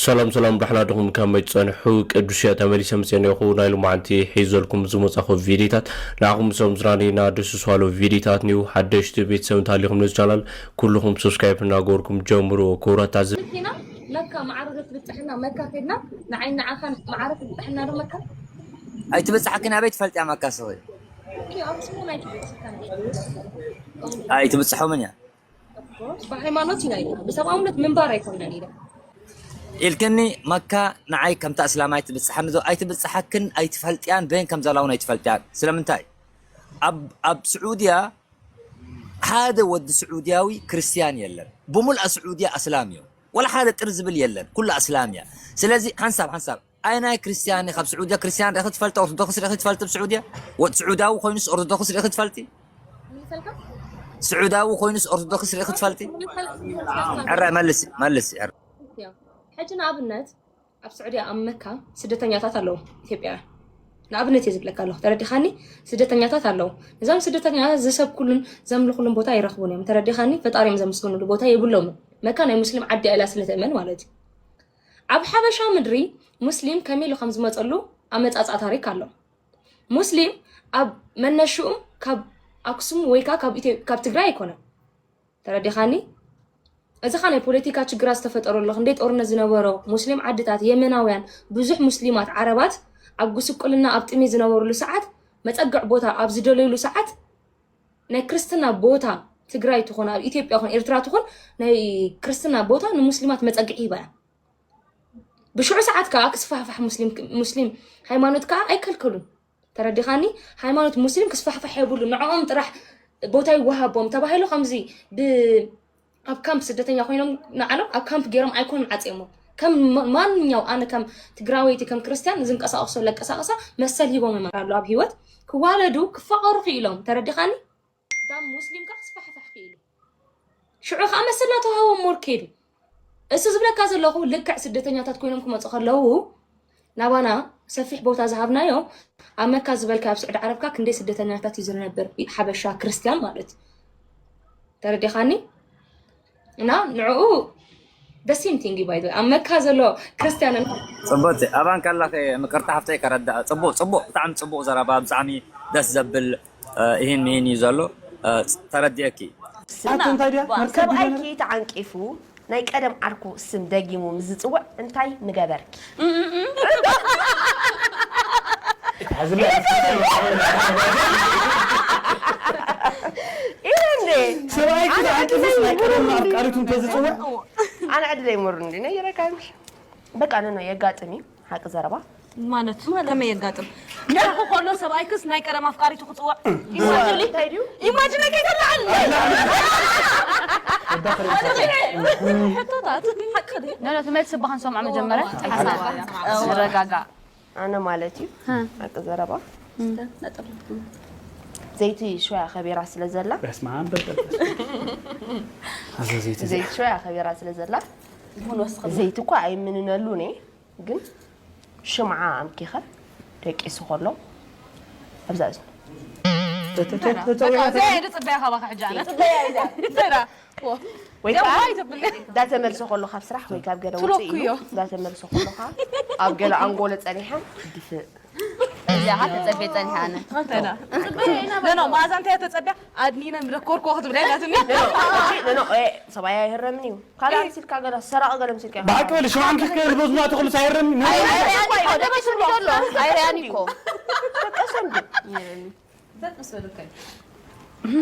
ሰላም ሰላም፣ ዳሕና ድኹም ከመይ ትጸንሑ? ቅዱስ እየ ተመሊሰ ምጽእ ነኹ። ናይ ሎማዓንቲ ሒዘልኩም ዝመጻኹ ቪዲዮታት ንዓኹም ሰም ዝራኒና ደስ ዝባሉ ቪዲዮታት ኒው ሓደሽቲ ቤተሰብ እንተሃሊኹም ነዚ ቻናል ኩልኹም ሰብስክራይብ እናገበርኩም ጀምሩ። ክቡራት ታዘ- ኪና መካ ማዕረ ክትብጽሕና መካ ከድና ንዓይ ንዓኻ ማዕረ ክትብጽሕና ዶ መካ? ኣይትበጽሓክን ኣበይ ትፈልጥያ መካ ስኺ? ኦኬ፣ ኣብ ስሙ ናይ ትብጽሕካ ናይ ኣይትብጽሖምን እያ። ብሃይማኖት ኢና ኢልና፣ ብሰብኣውነት ምንባር ኣይኮነን ኢለ። ኢልክኒ መካ ንዓይ ከምታ እስላም ኣይትብጽሓኒ ዶ? ኣይትብጽሓክን ኣይትፈልጥያን በይን ከም ዘላ እውን ኣይትፈልጥያን። ስለምንታይ? ኣብ ኣብ ስዑድያ ሓደ ወዲ ስዑድያዊ ክርስትያን የለን። ብሙልኣ ስዑድያ ኣስላም እዩ። ወላ ሓደ ጥር ዝብል የለን። ኩሉ ኣስላም እያ። ስለዚ ሓንሳብ ሓንሳብ ኣይ ናይ ክርስትያን ካብ ስዑድያ ክርስትያን ርኢኺ ትፈልጥ? ኦርቶዶክስ ርኢኺ ትፈልጥ? ኣብ ስዑድያ ወዲ ስዑዳዊ ኮይኑስ ኦርቶዶክስ ርኢኺ ትፈልጢ? ስዑዳዊ ኮይኑስ ኦርቶዶክስ ርኢኺ ትፈልጢ? ሕረ መልሲ መልሲ። ሕረ ሕጂ ንኣብነት ኣብ ስዑድያ ኣብ መካ ስደተኛታት ኣለዉ ኢትዮጵያውያን። ንኣብነት እየ ዝብለካ ኣለኹ፣ ተረዲኻኒ? ስደተኛታት ኣለዉ። እዞም ስደተኛታት ዝሰብኩሉን ዘምልኹሉን ቦታ ኣይረኽቡን እዮም፣ ተረዲኻኒ? ፈጣሪኦም ዘመስግኑሉ ቦታ የብሎምን። መካ ናይ ሙስሊም ዓዲ እያ ኢላ ስለ ትእመን ማለት እዩ። ኣብ ሓበሻ ምድሪ ሙስሊም ከመይ ኢሉ ከም ዝመጸሉ ኣመጻጽኣ ታሪክ ኣሎ። ሙስሊም ኣብ መነሽኡ ካብ ኣክሱም ወይ ከኣ ካብ ኢትዮ-፣ ካብ ትግራይ ኣይኮነን። ተረዲኻኒ? እዚ ኸኣ ናይ ፖለቲካ ችግራት ዝተፈጠረሉ፣ ክንደይ ጦርነት ዝነበሮ፣ ሙስሊም ዓድታት፣ የመናውያን፣ ብዙሕ ሙስሊማት፣ ዓረባት ኣብ ጉስቁልና፣ ኣብ ጥሜት ዝነበሩሉ ሰዓት፣ መጸግዕ ቦታ ኣብ ዝደለዩሉ ሰዓት፣ ናይ ክርስትና ቦታ ትግራይ ትኹን፣ ኣብ ኢትዮጵያ ይኹን ኤርትራ ትኹን፣ ናይ ክርስትና ቦታ ንሙስሊማት መጸግዒ ሂባ እያ። ብሽዑ ሰዓት ከኣ ክስፋሕፋሕ ሙስሊም፣ ሙስሊም ሃይማኖት ከኣ ኣይከልከሉን። ተረዲኻኒ? ሃይማኖት ሙስሊም ክስፋሕፋሕ የብሉ፣ ንዕኦም ጥራሕ ቦታ ይወሃቦም ተባሂሉ ከምዚ ብ-፣ ኣብ ካምፕ ስደተኛ ኮይኖም ንዓሎም ኣብ ካምፕ ገይሮም ኣይኮኑን ዓጽዮሞ። ከም ማ-፣ ማንኛው ኣነ ከም ትግራወይቲ ከም ክርስትያን ዝንቀሳቐሶ ለቀሳቐሳ መሰል ሂቦም እዮም ኣሎ ኣብ ህይወት ክዋለዱ ክፋቐሩ ክኢሎም። ተረዲኻኒ? ዳም ሙስሊም ከኣ ክስፋሕፋሕ ክኢሉ። ሽዑ ከኣ መሰልና ተዋህቦም ሞር ከይዱ። እሱ ዝብለካ ዘለኹ ልክዕ ስደተኛታት ኮይኖም ክመጹ ከለዉ ናባና ሰፊሕ ቦታ ዝሃብናዮ ኣብ መካ ዝበልካ ኣብ ስዑዲ ዓረብካ ክንደይ ስደተኛታት እዩ ዝነብር ሓበሻ ክርስትያን ማለት እዩ። ተረዲኻኒ? እና ንዕኡ the same thing እዩ by the way። ኣብ መካ ዘሎ ክርስትያንን ጽቡቅ ኣብኣ እንከለኺ ምቅርቲ ሓፍተይ ከረዳእ ጽቡቅ ጽቡቅ ብጣዕሚ ጽቡቅ ዘረባ ብጣዕሚ ደስ ዘብል እ፣ ይህን ይህን እዩ ዘሎ እ፣ ተረዲእኪ። ኣቶ እንታይ ድያ መርከብ ሰብኣይኪ ተዓንቂፉ ናይ ቀደም ዓርኩ ስም ደጊሙ ምስ ዝጽውዕ እንታይ ምገበርኪ? ኢለ እንዴ? ሰብኣይኪ ተዓንቂፉስ ናይ ቀደም ኣፍቃሪቱ እንተዝጽውዕ? ኣነ ዕድለይ ምሩ እንዲ ነይረካ። በቃ ነኖ የጋጥም እዩ ሓቂ ዘረባ። ማለት ከመይ የጋጥም? ንዕኡ ከሎ ሰብኣይክስ ናይ ቀደም ኣፍቃሪቱ ክጽውዕ? ኢማጅን እንታይ ድዩ? ኢማጅን ከይተላዓል። ሕቶታት ሓቂ ድዩ? ነኖ ትመልስ እባ ክንሰምዖ መጀመርያ። ሓሳብ ንረጋጋእ። ኣነ ማለት እዩ ሓቂ ዘረባ ዘይቲ ሽወያ ከቢራ ስለ ዘላ በስመ ኣብ በል በል። ኣዛ ዘይቲ እዚኣ። ዘይቲ ሽወያ ከቢራ ስለ ዘላ ቡን ወስኽ ዘይቲ እኳ ኣይምንነሉን እየ፣ ግን ሽምዓ ኣምኪኸ ደቂሱ ከሎ ኣብዛ እዝኑ። ተተ- ተተ- ተተ- በቃ፣ እዚኣ እየ ዝጽበያ ካባኻ ሕጂ ኣነ። ተራ። ወይ ከዓ ዳተመልሶ ከሎ ካብ ስራሕ ወይ ካብ ገለ ትለኩ ውፅእ እዩ። እዮ። ዳተመልሶ ከሎ ከዓ ኣብ ገለ ኣንጎሎ ፀኒሐ ድፍእ። እዚኣ ተጸቤ ጸኒሐ ኣነ። ተና። ኖ፣ ኖ፣ መኣዛ እንታይ ተጸቢያ? ኣድኒነ ምደኮርኮ ክትብል እያ ዳትኒ። ኖ፣ ኖ፣ ኖ፣ ኖ፣ ኤ፣ ሰብኣይ ኣይህረምን እዩ። ካልእ ኣምሲልካ ገለ፣ ሰራቒ ገለ ኣምሲልካ ኢኻ። ብሓቂ በሊ፣ ሽምዓ ኣምሲልካ ገለ፣ በዚ ናቱ ክልስ ኣይህረምን እዩ። ኣይ፣ ኣይ፣ ኣይ፣ ኣይ፣ ኣይረኣን እኮ። በቃ ሰንዱ።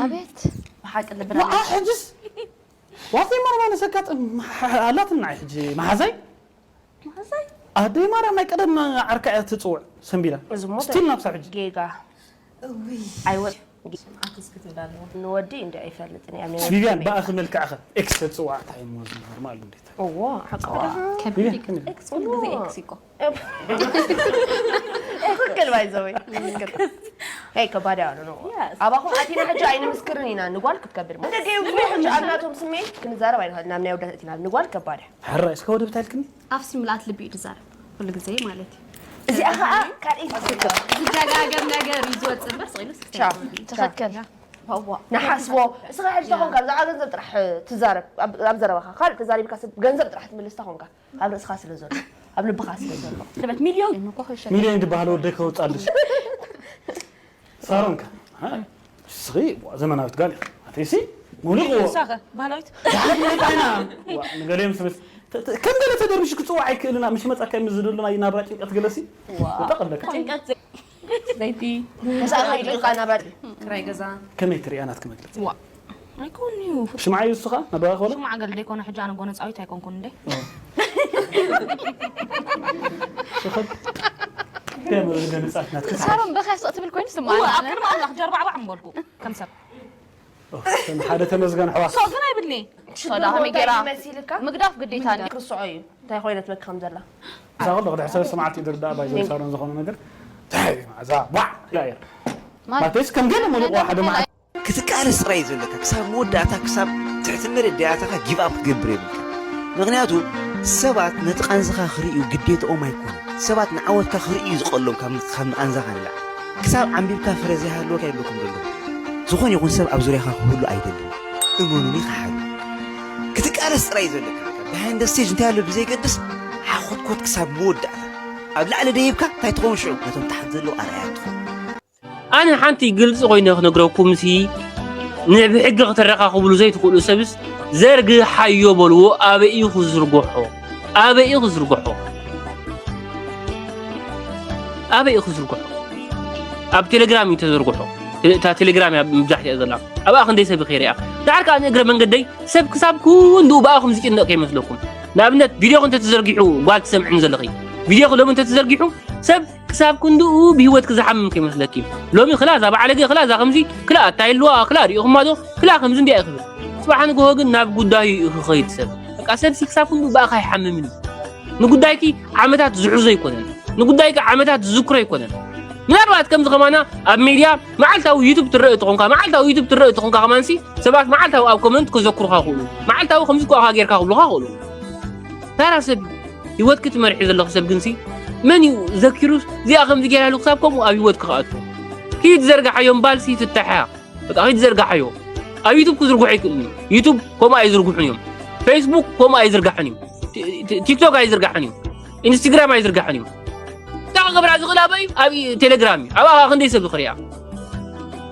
ኣቤት። ብሓቂ ልብና ንዓ ሕጅስ ዋተይ ማርማ ንሰጋጥም ኣላትና ሕጂ መሓዛይ። መሓዛይ? ኣደይ ማርያም ናይ ቀደም ዓርካ እያ ትጽውዕ ሰንቢላ። እዚ እሞ ስቲል ናብ ሳብ ሕጂ። ጌጋ። እውይ። ኣይወ-፣ ኣትስ ክትብል ኣለዎ። ንወዲ እንዲ ኣይፈልጥን እያ፣ ናይ ወዲ ቪቪያን፣ ከመይ በኣኺ ይፈልጥ? መልክዕኸ ኤክስ ተጽዋዕ እንታይ እሞ እዚ ኖርማል እንዴት? እዎ፣ ሓቂ እዋ፣ ደኣ። ከቢድ ቪቪያን፣ እዩ። ከመይ? ኤክስ ኩሉ ግዜ እዎ። ኤክስ እኮ። ትኽክል፣ ባይ ዘ ወይ። ትኽክል። ሄይ፣ ከባድ እያ፣ ኖ፣ ኖ። የስ። ኣባኹም ኣቲና ሕጂ ኣይንምስክርን ኢና፣ ንጓል ክትከብድ ማለት። ደገ ይውጡ፣ ሕጂ ኣብ ናቶም ስሜት ክንዛረብ ኣይንኽእልን፣ ናብ ናይ ወዳት ኣቲና፣ ንጓል ከባድ እያ። ሕራይ፣ እስከ ወደ ብታ ኢልክኒ? ኣፍሲ ምልኣት ልቢ እዩ ዝዛረብ፣ ኩሉ ግዜ ማለት እዩ። እዚኣ ኸኣ ካልእ ትዝክር። ዝደጋገም ነገር እዩ ዝወጽእ እምበር፣ ስቕ ኢሉ ስክስታ ቻው። ኣይኮነን። ትኽክል። ንሓስቦ። እስኻ ሕጂ ተኾንካ ብዛዕባ ገንዘብ ጥራሕ ትዛረብ፣ ኣብ ዘረባኻ ካልእ ተዛሪብካ ሰብ ገንዘብ ጥራሕ ትምልስ ተኾንካ፣ ኣብ ርእስኻ ስለ ዘሎ፣ ኣብ ልብኻ ስለ ዘሎ። ልበት ሚልዮን ሚልዮን ዝበሃል ወደይ ከውፃልሽ። ሳሮንካ ስኺ ዘመናዊት ጋል ኣቴሲ ሙሉእ ሳኸ ባህላዊት ዳሓት መጣ ኢና። ንገሌም ስብስ ከም ገለ ተደርብሽ ክፅዋዕ ኣይክእልና። ምሽ መፃካ ምስ ዝደሎ ናይ ናብራ ጭንቀት ገለሲ ጠቐለካ ጭንቀት ዘይቲ ተሳእካ ይልካ ናብራ ክራይ ገዛ ከመይ ትሪያ ናትክ መግለፂ ዋ ኣይኮን እዩ ሽምዓ እዩ ንስኻ ናብራ ኮለ ሽማዕ ገል ደይኮነ ሕጂ ኣነ ጎነፃዊት ኣይኮንኩን እንደ ሽኸል ገመ ገነፃት ናትክ ሳሮን በኸ ስቕ ትብል ኮይኑ ስማ ኣብ ቅድሚ ኣምላኽ ጀርባዕባዕ ምበልኩ ከም ሰብ ሓደ ተመዝገን ኣሕዋት ሶ ግን ኣይብልኒ ሶዳ ከመይ ገይራ መሲልካ ምግዳፍ ግዴታ እዩ ክርስዖ እዩ እንታይ ኮይነ ትበኪ ከም ዘላ እዛ ከሎ ክድሕሰብ ስምዓት እዩ ዝርዳእ ባይ ዘይ ሳሮን ዝኾነ ነገር እንታይ እዩ እዛ ዋዕ ኢላ እያ ማለትስ ከም ገለ ሙሉእ ሓደ መዓልቲ ክትቃለስ ጥራይ እዩ ዘለካ። ክሳብ መወዳእታ፣ ክሳብ ትሕቲ መሬት ደያታኻ ጊቭ ኣፕ ክትገብር የብልካ። ምኽንያቱ ሰባት ነቲ ቃንዝኻ ክርእዩ ግዴትኦም ኣይኮነን። ሰባት ንዓወትካ ክርእዩ ዝቐሎም ካብ ካብ ንቓንዛኻ ንላዕሊ። ክሳብ ዓንቢብካ ፍረ ዘይሃለወካ የብለኩም ዘለኹም። ዝኾነ ይኹን ሰብ ኣብ ዙርያኻ ክህሉ ኣይደልን። እመኑኒ ከሓዱ። ክትቃለስ ጥራይ እዩ ዘለካ። Behind the stage እንታይ ኣሎ ብዘይገድስ ሓኾትኮት ክሳብ መወዳእታ። ኣብ ላዕሊ ደይብካ እንታይ ትኸውን ሽዑ ነቶም ታሕቲ ዘለዉ ኣርኣያ ትኸውን። ኣነ ሓንቲ ግልፂ ኮይነ ክነግረኩም ሲ ንብሕጊ ክተረኻኽብሉ ዘይትኽእሉ ሰብስ ዘርግሓዮ በልዎ ኣበይ እዩ ክዝርግሖ ኣበይ እዩ ክዝርግሖ ኣበይ እዩ ክዝርግሖ ኣብ ቴሌግራም እዩ ተዘርግሖ እታ ቴሌግራም እያ መብዛሕትያ ዘላ ኣብኣ ክንደይ ሰብ ከይሪኣ ዳሕር ከዓ ንእግረ መንገደይ ሰብ ክሳብ ክንድኡ ብኣኹም ዝጭነቕ ከይመስለኩም ንኣብነት ቪድዮ እንተተዘርጊሑ ጓል ትሰምዕን ዘለኺ ቪድዮ ሎሚ እንተተዘርጊሑ ሰብ ክሳብ ክንድኡ ብህይወትኪ ዝሓምም ከይመስለኪ ሎሚ ክላ እዛ ባዕለገ ክላ እዛ ከምዚ ክላ ኣታይልዋ ክላ ሪኢኹማ ዶ ክላ ከምዚ እንዲያ ይኽብል ጽባሕ ንግሆ ግን ናብ ጉዳዩ እዩ ክኸይድ ሰብ በቃ ሰብሲ ክሳብ ክንድኡ ብኣኻ ይሓምም እዩ ንጉዳይኪ ዓመታት ዝሕዞ ኣይኮነን ንጉዳይኪ ዓመታት ዝዝክሮ ኣይኮነን ምናልባት ከምዚ ከማና ኣብ ሜድያ መዓልታዊ ዩቱብ ትረአ ተኾንካ መዓልታዊ ዩቱብ ትረአ ተኾንካ ከማንሲ ሰባት መዓልታዊ ኣብ ኮመንት ክዘክሩካ ክእሉ መዓልታዊ ከምዚ እኮ ጌርካ ክብሉካ ክእሉ ታራ ሰብ ህይወትኪ ትመርሒ ዘለኺ ሰብ ግንሲ መን እዩ ዘኪሩስ እዚኣ ከምዚ ገይራ ኢሉ ክሳብ ከምኡ ኣብ ህይወትኪ ክኣቱ ኪድ ዘርግሓዮ እምባልሲ ፍታሕ እያ በቃ ኪድ ዘርግሓዮ ኣብ ዩቱብ ክዝርግሑ ኣይክእሉን እዩ ዩቱብ ከምኡ ኣይዝርግሑን እዮም ፌስቡክ ከምኡ ኣይዝርጋሕን እዩ ቲ- ቲ- ቲክቶክ ኣይዝርጋሕን እዩ ኢንስትግራም ኣይዝርጋሕን እዩ እንታይ ክገብራ ዝኽእል ኣበይ ኣብ ቴሌግራም እዩ ኣብኣ ክንደይ ሰብ ክሪኣ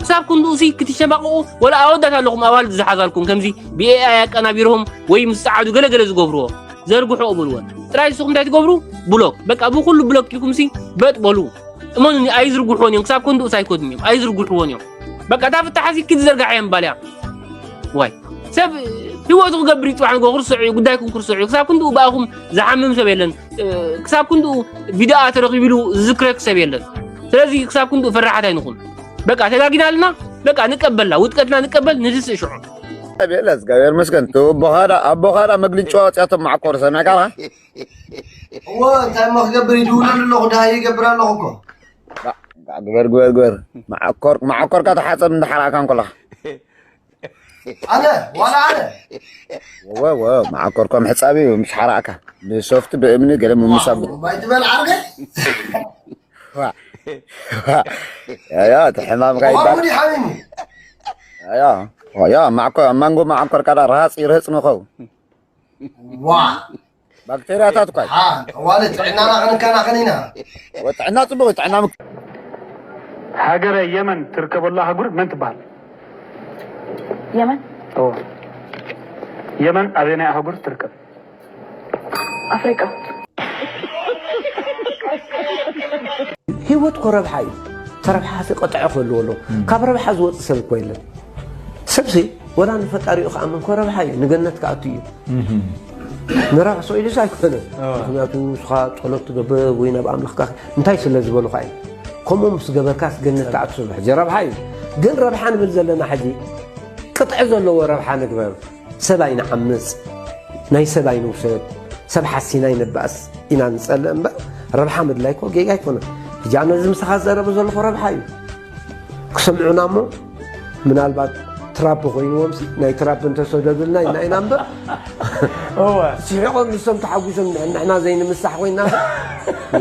ክሳብ ክንድኡሲ ክትሸማቕቑ ወላ ኣወዳት ኣለኹም ኣዋልድ ዝሓዛልኩም ከምዚ ብኤኣይ ኣቀናቢርሆም ወይ ምስ ጸዓዱ ገለገለ ዝገብርዎ ዘርግሖ እብልወን ጥራይ ንስኹም እንታይ ትገብሩ ብሎክ በቃ ብኩሉ ብሎክ ኢልኩምሲ በጥ በሉ እመኑኒ ኣይዝርግሕዎን እዮም ክሳብ ክንድኡስ ኣይኮድን እዮም ኣይዝርግሕዎን እዮም በቃ እታ ፍታሓሲ ክትዘርጋሕ እየ ምባል እያ ዋይ ሰብ ህይወቱ ክገብር እዩ ፅባሕ ንጎ ክርስዕ እዩ ጉዳይኩም ክርስዕ እዩ ክሳብ ክንድኡ ብኣኹም ዝሓምም ሰብ የለን ክሳብ ክንድኡ ቪድኣ ተረኺቡ ኢሉ ዝዝክረክ ሰብ የለን ስለዚ ክሳብ ክንድኡ ፈራሓት ኣይንኹን በቃ ተጋጊና ኣለና በቃ ንቀበልና ውጥቀትና ንቀበል ንትስእ ሽዑ ቤላ እግዚኣብሔር መስገን ኣቦኻዳ ኣቦኻዳ መግልጫ ወፅያቶም ማዕኮር ሰሚዕካ እዎ እንታይ እሞ ክገብር ይድውለሉ ኣለኹ ድሃ ይገብር ኣለኹ እኮ ግበር ግበር ግበር ማዓኮር ማዓኮርካ ተሓፀብ እንዳሓራእካ እንኮለኻ ኣነ ዋላ ኣነ ወወ ማዓኮርኮ ምሕፃብ እዩ ምስ ሓራእካ ብሶፍቲ ብእምኒ ገለ ምምሳብ ማይ ትበል ዓርገ ያ እቲ ሕማምካ ይባል ዋሙዲ ሓሚሙ ያ ያ ማዕኮ ማንጎ ማዓኮርካ ዳ ረሃፅ ይርህፅ ንኸው ዋ ባክቴርያታት እኳ እዋለ ጥዕናና ክንከናኸን ኢና ጥዕና ፅቡቅ ጥዕና ሃገረ የመን ትርከበሉ ኣህጉር መን ትበሃል? የመን የመን ኣበየናይ ኣህጉር ትርከብ? ኣፍሪቃ ህይወት ኮ ረብሓ እዩ ተረብሓ ሲ ቀጥዐ ክህልዎ ኣለዎ ካብ ረብሓ ዝወፅ ሰብ እኮ የለን ሰብሲ ወላ ንፈጣሪኡ ክኣምን ኮ ረብሓ እዩ ንገነት ክኣቱ እዩ ንራብሶ ኢሉስ ኣይኮነ ምክንያቱ ንስኻ ጸሎት ትገብር ወይ ናብ ኣምላኽካ እንታይ ስለ ዝበሉኻ እዩ ከምኡ ምስ ገበርካስ ገነት ትኣቱ ሕጂ ረብሓ እዩ ግን ረብሓ ንብል ዘለና ሕጂ ቅጥዒ ዘለዎ ረብሓ ንግበር ሰብ ኣይንዓምፅ ናይ ሰብ ኣይንውሰድ ሰብ ሓሲና ኣይንባእስ ኢና ንፀልእ እምበር ረብሓ ምድላይ ኮ ጌጋ ኣይኮነ ሕጂ ኣነ እዚ ምሳኻ ዝዘረበ ዘለኹ ረብሓ እዩ ክሰምዑና እሞ ምናልባት ትራፕ ኮይንዎም ሲ ናይ ትራፕ እንተሰደዱልና ኢና ኢና እምበር እወ ስሒቆም ንሶም ተሓጒሶም ንሕና ዘይንምሳሕ ኮይና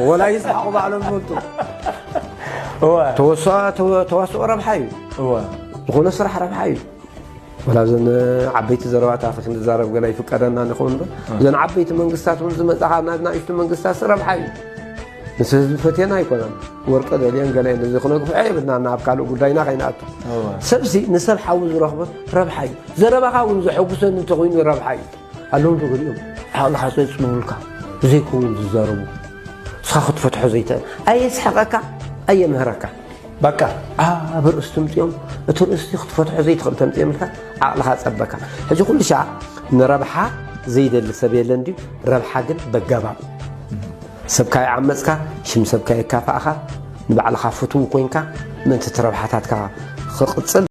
ወላ ይስሓቁ ባዕሎም ይፈልጡ እወ ተወስኦ ተወ- ተዋስኦ ረብሓ እዩ እወ ዝኾነ ስራሕ ረብሓ እዩ። ወላ እዘን ዓበይቲ ዘረባታት ክንዛረብ ገለ ይፍቀደና ንኸውን እምበር፣ እዘን ዓበይቲ መንግስታት እውን ዝመጻኻ ናብ ናእሽቱ መንግስታት ረብሓ እዩ። ምስ ህዝቢ ፈትየና ኣይኮነን። ወርቂ ደልየን ገለ ነዚ ክነግፍዖ የብልና ናብ ካልእ ጉዳይና ከይንኣቱ። ሰብሲ ንሰብ ሓዊ ዝረኽቦ ረብሓ እዩ። ዘረባኻ እውን ዘሐጉሰኒ እንተኾይኑ ረብሓ እዩ። ኣለዉ ዶ ገሊኦም ዓቕልኻ ዘጽልውልካ ዘይከውን ዝዛረቡ፣ ንስኻ ክትፈትሖ ዘይትእል፣ ኣየስሕቐካ፣ ኣየምህረካ። በቃ ኣብ ርእሲ ትምፅኦም፣ እቲ ርእሲ ክትፈትሖ ዘይትኽእል ተምፅኦም ኢልካ ዓቕልኻ ጸበካ። ሕጂ ኩሉ ሻዕ ንረብሓ ዘይደሊ ሰብ የለን ድዩ? ረብሓ ግን በጋባብ። ሰብካ ይዓመፅካ፣ ሽም ሰብካ የካፋእኻ፣ ንባዕልኻ ፍትው ኮይንካ ምእንቲ እቲ ረብሓታትካ ክቕፅል